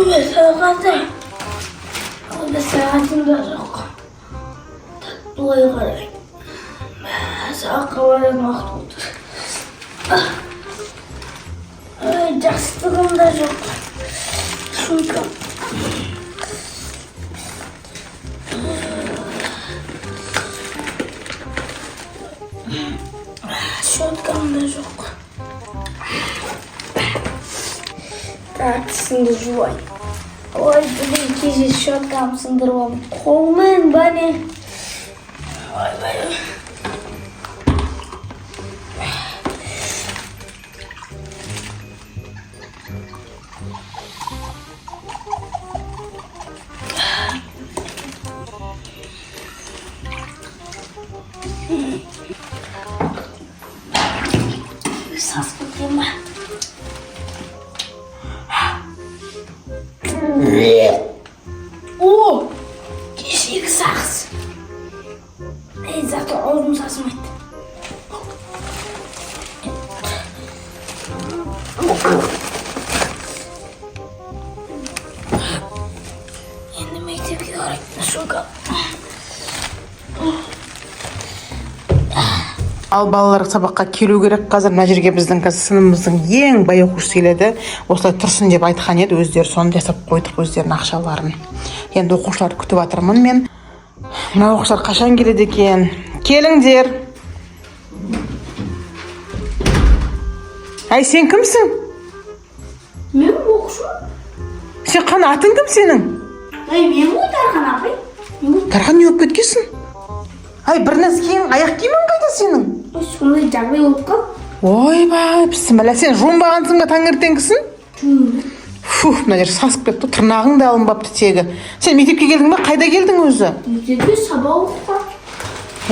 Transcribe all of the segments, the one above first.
Ой, сағаты. Онда сағатым да жоқ. Так, былай қарай. Мә, сабаққа баратын уақыт болды. Ай, жастығым да жоқ. Сумкам. Щеткам да жоқ. Так, тісімді жуайын. Ой, блин, кеше щеткамды сындырып алдым. Қолмен ба, не? Ойбай. Сасып кеткен ба? О, кешегі сақс. Ей, зато аузым сасымайды. Енді мектепке қарай сумка. Ал балалар сабаққа келу керек қазір. Мына жерге біздің қазір сыныбымыздың ең бай оқушысы келеді. Осылай тұрсын деп айтқан еді өздері, соны жасап қойдық өздерінің ақшаларын. Енді оқушыларды күтіп жатырмын мен. Мына оқушылар қашан келеді екен? Келіңдер. Әй, сен кімсің? Мен оқушымын. Сен қана, атың кім сенің? Ей, мен ғой, Дархан апай. Дархан, не болып кеткенсің? Ай, бір носкиің, аяқ киімің қайда сенің? Ой, сондай жағдай болып қалды. Ойбай, бісміллә, сен жуынбағансың ба таңертеңгісін? Фух, мына жер сасып кетті, тырнағың да алынбапты тегі. Сен мектепке келдің ба, қайда келдің өзі? Мектепте сабақ оқуға.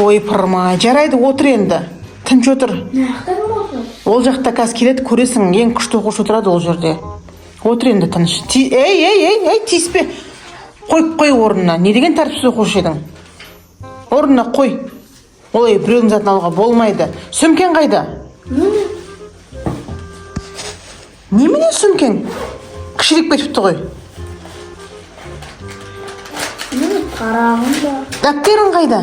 Ой, пырмай, жарайды, отыр енді, тыныш отыр. Мына жақта кім отыр? Ол жақта қазір келеді, көресің, ең күшті оқушы отырады ол жерде. Отыр енді тыныш. Ей, ей, ей, ей, тиіспе, қойып қой орнына. Не деген тәртіпсіз оқушы едің? Орнына қой, олай біреудің затын алуға болмайды. Сөмкең қайда? Немене, сөмкең кішірейіп кетіпті ғой. Міне, қарағым да. Дәптерің қайда?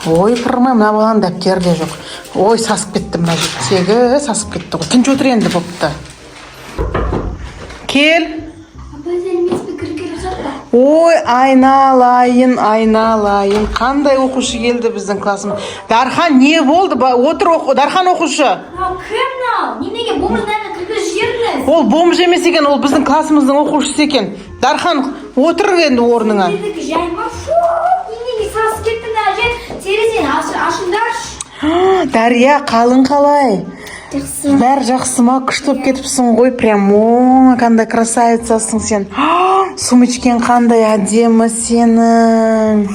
Ой, пырмай, мына баланың дәптері де жоқ. Ой, сасып кетті мына жер, тегі сасып кетті ғой. Тыныш отыр енді, бопты, кел. Апай, сәлеметсіз бе, кіріп келе жатыр па? Ой, айналайын, айналайын, қандай оқушы келді біздің классымыз. Дархан, не болды? Отыр, Дархан оқушы. Мынау кім мынау? Неменеге бомждарды кіргізіп жібердіңіз? Ол бомж емес екен, ол біздің классымыздың оқушысы екен. Дархан, отыр енді орныңа. Сендікі жай ма? Фу, неменеге сасып кетті мына жер? Терезені ашыңдаршы. Дария, қалың қалай? Жақсы. Бәрі жақсы ма? Күшті болып кетіпсің ғой прям. О, қандай красавицасың сен! Сумочкаң қандай әдемі сенің.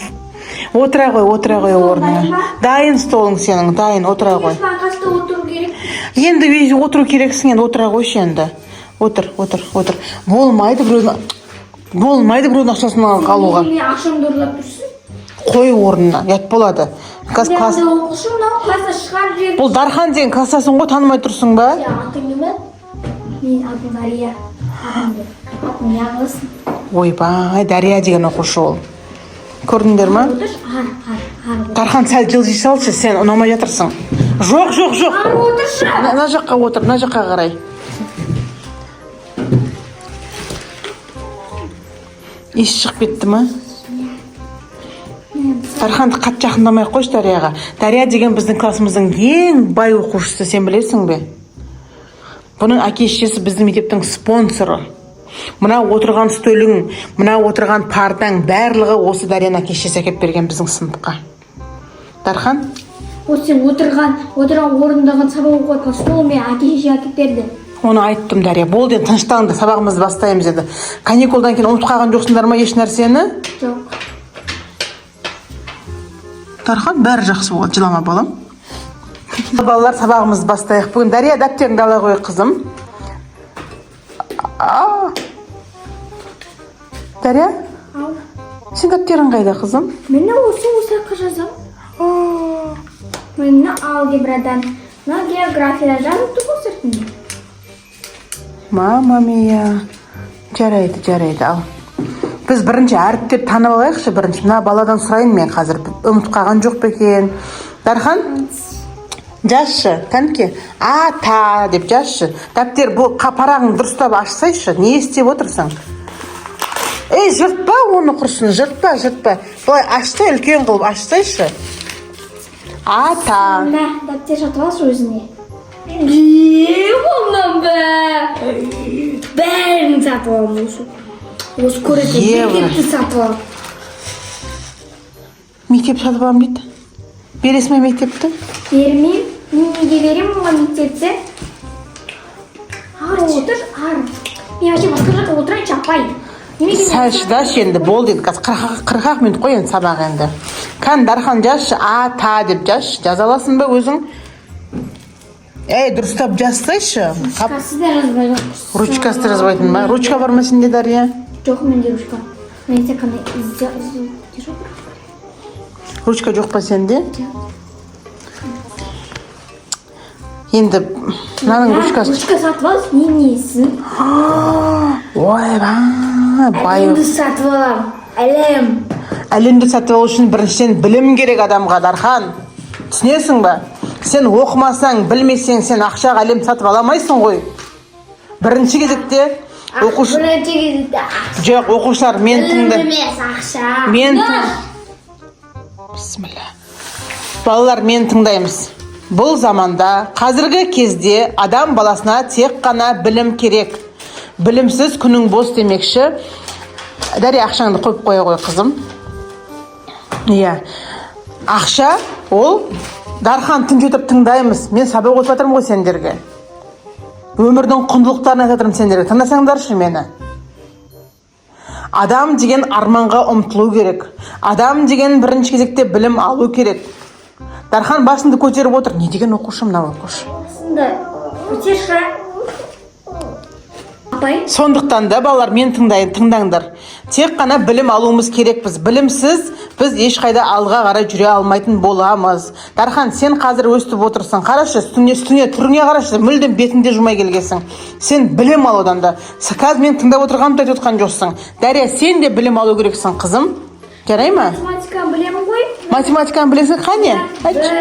Отыра ғой, отыра ғой орныңа. Дайын, столың сенің дайын, отыра ғой. Маған қаста отыру керек. Енді отыру керексің, енді отыра қойшы енді. Отыр, отыр, отыр. Болмайды біреудің, болмайды біреудің ақшасын алуға. Неге ақшамды ұрлап тұрсың? Қой орнына, ұят болады қазір класс. Қандай оқушы мынау? Класста шығарып жіберді. Бұл Дархан деген класстасың ғой, танымай тұрсың ба? Сен атың кім? Менің атым Дария. Атыңды. Атың не қыласың? Ойбай, Дария деген оқушы ол, көрдіңдер ма? Отыршы, ары, ары, ары. Дархан, сәл жылжи салшы, сен ұнамай жатырсың. Жоқ, жоқ, жоқ. Ары отыршы. Мына жаққа отыр, мына жаққа қарай. Иіс шығып кетті ма? Дарханды қатты жақындамай ақ қойшы Дарияға. Дария деген біздің классымыздың ең бай оқушысы, сен білесің бе? Бұның әке шешесі біздің мектептің спонсоры. Мына отырған стөлің, мына отырған партаң, барлығы осы Дарияның әке шешесі әкеліп берген біздің сыныпқа. Дархан. Осы сен отырған орындығын, сабақ оқып жатқан стол мен әке шеше әкеліп берді. Оны айттым, Дария. Болды енді, тынышталыңдар, сабағымызды бастаймыз енді. Каникулдан кейін ұмытып қалған жоқсыңдар ма еш нәрсені? Жоқ. Дархан, бәрі жақсы болады, жылама, балам. Балалар, сабағымызды бастайық бүгін. Дария, дәптеріңді ала ғой, қызым. А. Дария, Ал. сен дәптерің қайда, қызым? Міне, осы жаққа жазамын. Міне, алгебрадан. Мына географиядан жазып тұр ғой сыртында. Мама мия! Жарайды, жарайды, ал біз бірінші әріптеп танып алайықшы. Бірінші мына баладан сұрайын мен қазір, ұмытып қалған жоқ па екен. Дархан, жазшы, кәнеке, «ата» деп жазшы. Дәптер, бұл парағыңды дұрыстап ашсайшы, не істеп отырсың? Ей, жыртпа оны, құрсын, жыртпа, жыртпа. Былай ашса, үлкен қылып ашсайшы. Ата. Мә, дәптер сатып алшы өзіне. Е, онан бә. Бәрін сатып аламын осы. Осы көретін Евро. Мектепті сатып аламын. Мектеп сатып аламын дейді. Бересің бе мектепті? Бермеймін. Мен неге беремін оған мектепті? Ары отыр, ары. Мен вообще басқа жаққа отырайыншы, апай. Неменеге мен Сәл шыдашы енді, болды енді, қазір 40-ақ минут қой енді сабақ енді. Кән, Дархан, жазшы, «ата» деп жазшы. Жаза аласың ба өзің? Ей, дұрыстап жазсайшы. Ручкасы да жазбайды. Ручкасы да жазбайтын ба? Ручка бар ма сенде, Дария? Жоқ, менде ручка. Мен тек қана жоқ. Ручка жоқ па сенде? Жоқ. Енді мынаның ручкасы. Ручка сатып алшы, несін? Ойбай, бай. Әлемді сатып аламын. Әлем. Әлемді сатып алу үшін біріншіден білім керек адамға, Дархан, түсінесің ба? Сен оқымасаң, білмесең, сен ақшаға әлем сатып ала алмайсың ғой. Бірінші кезекте оқушы Бірінші кезекте ақша. Жоқ, оқушылар, мен Білім тыңда емес, ақша. Мен, бісміллә, балалар, мен тыңдаймыз. Бұл заманда, қазіргі кезде адам баласына тек қана білім керек. Білімсіз күнің бос демекші. Дария, ақшаңды қойып қоя ғой, қызым. Иә, ақша ол. Дархан, тыңдай отырып, тыңдаймыз. Мен сабақ өтіп жатырмын ғой сендерге, өмірдің құндылықтарын айтып жатырмын сендерге, тыңдасаңдаршы мені. Адам деген арманға ұмтылу керек. Адам деген бірінші кезекте білім алу керек. Дархан, басыңды көтеріп отыр. Не деген оқушы мынау, оқушы? Басыңды көтерші. Апай. Сондықтан да, балалар, мен тыңдайын, тыңдаңдар. Тек қана білім алуымыз керекпіз. Білімсіз біз ешқайда алға қарай жүре алмайтын боламыз. Дархан, сен қазір өстіп отырсың, қарашы үстіңе, үстіңе, түріңе қарашы, мүлдем бетіңде жумай келгенсің. Сен білім алудан да қазір мен тыңдап отырғанымды айтып отқан жоқсың. Дария, сен де білім алу керексің, қызым, жарай ма? Математиканы білемін ғой. Математиканы білесің, қане, айтшы.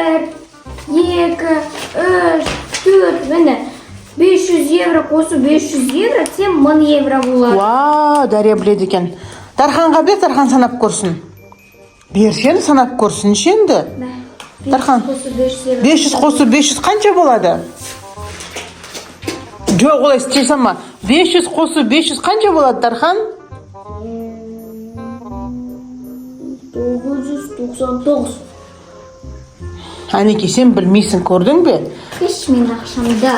Бір, екі, үш, төрт, міне. 500 евро қосу 500 евро тең 1000 евро болады. Вау, Дария біледі екен. Дарханға бер, Дархан санап көрсін. Берші енді, санап көрсінші енді. Мә, Дархан. 500 қосу 500 евро. 500 қосу 500 қанша болады? Жоқ, олай істей салма. 500 қосу 500 қанша болады, Дархан? 999. Әнекей, сен білмейсің, көрдің бе? Берші менің ақшамды.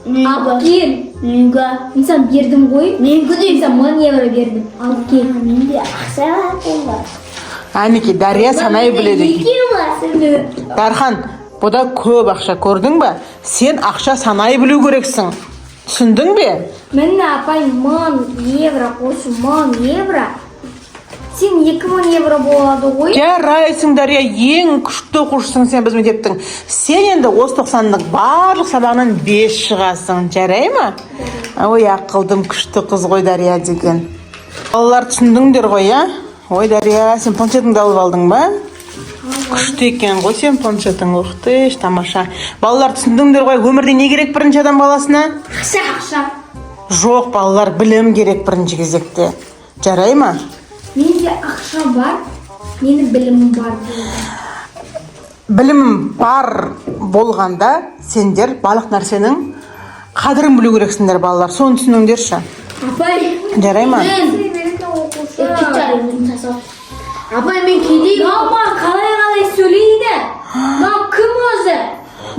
Алып кел. Менікі. Мен саған бердім ғой. Менікі де. Мен саған 1000 евро бердім. Алып кел. Менде ақша бар. Әнекей, Дария санай біледі екен. Екеу бар сенде. Дархан, бұда көп ақша, көрдің бе? Сен ақша санай білу керексің, түсіндің бе? Міне, апай, 1000 евро қосу 1000 евро. Сен 2000 евро болады ғой. Жарайсың, Дария, ең күшті оқушысың сен біз мектептің. Сен енді осы тоқсанның барлық сабағынан 5 шығасың, жарай ма? Ой, ақылдым, күшті қыз ғой Дария деген. Балалар, түсіндіңдер ғой, иә? Ой, Дария, сен планшетіңді алып алдың ба? Күшті екен ғой сен планшетің, ух ты, тамаша. Балалар, түсіндіңдер ғой, өмірде не керек бірінші адам баласына? Ақша, ақша. Жоқ, балалар, білім керек бірінші кезекте, жарай ма? Менде ақша бар, менің білімім бар. Білім бар болғанда, сендер барлық нәрсенің қадірін білу керексіңдер, балалар, соны түсініңдерші. Апай. Жарай ма? Мен Оқушы. Апай, мен кедей. Мынау маған қалай қалай сөйлейді? Мынау кім өзі?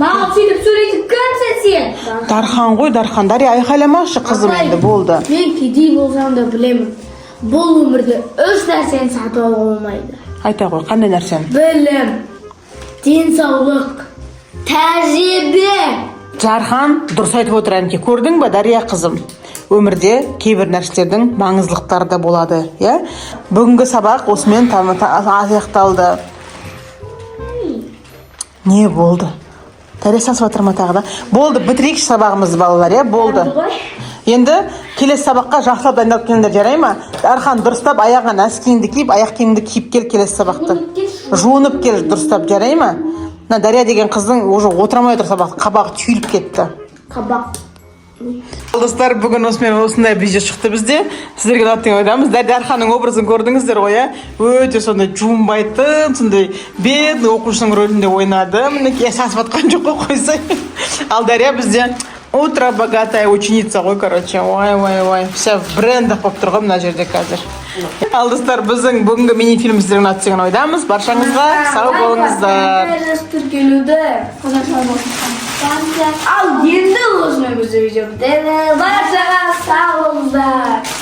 Маған сөйтіп сөйлейтін кімсің сен? Дархан ғой, Дархан. Дария, айқайламашы, қызым, Апай, енді болды. мен кедей болсам да білемін. Бұл өмірде үш нәрсені сатып алуға болмайды. Айта ғой, қандай нәрсені? Білім, денсаулық, тәжірибе. Дархан дұрыс айтып отыр, әнке, көрдің ба, Дария қызым? Өмірде кейбір нәрселердің маңыздылықтары да болады, иә? Бүгінгі сабақ осымен аяқталды. Не болды, Дария, сасып жатыр ма тағы да? Болды, бітірейікші сабағымызды, балалар, иә, болды. Енді келесі сабаққа жақсылап дайындалып келіңдер, жарай ма? Дархан, дұрыстап аяғыңа носкиіңді киіп, аяқ киіміңді киіп кел келесі сабақты. Жуынып кел дұрыстап, жарай ма? Мына Дария деген қыздың уже отыра алмай отыр сабақта, қабағы түйіліп кетті. Қабақ. Ал, достар, бүгін осымен осындай видео шықты бізде. Сіздерге ұнады деген ойдамыз. Дарханның образын көрдіңіздер ғой, иә? Өте сондай жуынбайтын, сондай бедный оқушының рөлінде ойнады. Мінекей, сасып жатқан жоқ қой, қойсай. Ал Дария бізде утро богатая ученица ғой, короче. Ой, ой, ой, вся в брендах болып тұр ғой мына жерде қазір. Ал, достар, біздің бүгінгі мини фильм сіздерге ұнады деген ойдамыз. Баршаңызға сау болыңыздар. Тіркелуді. Ал енді осымен бізде видео бітеді. Баршаға сау болыңыздар.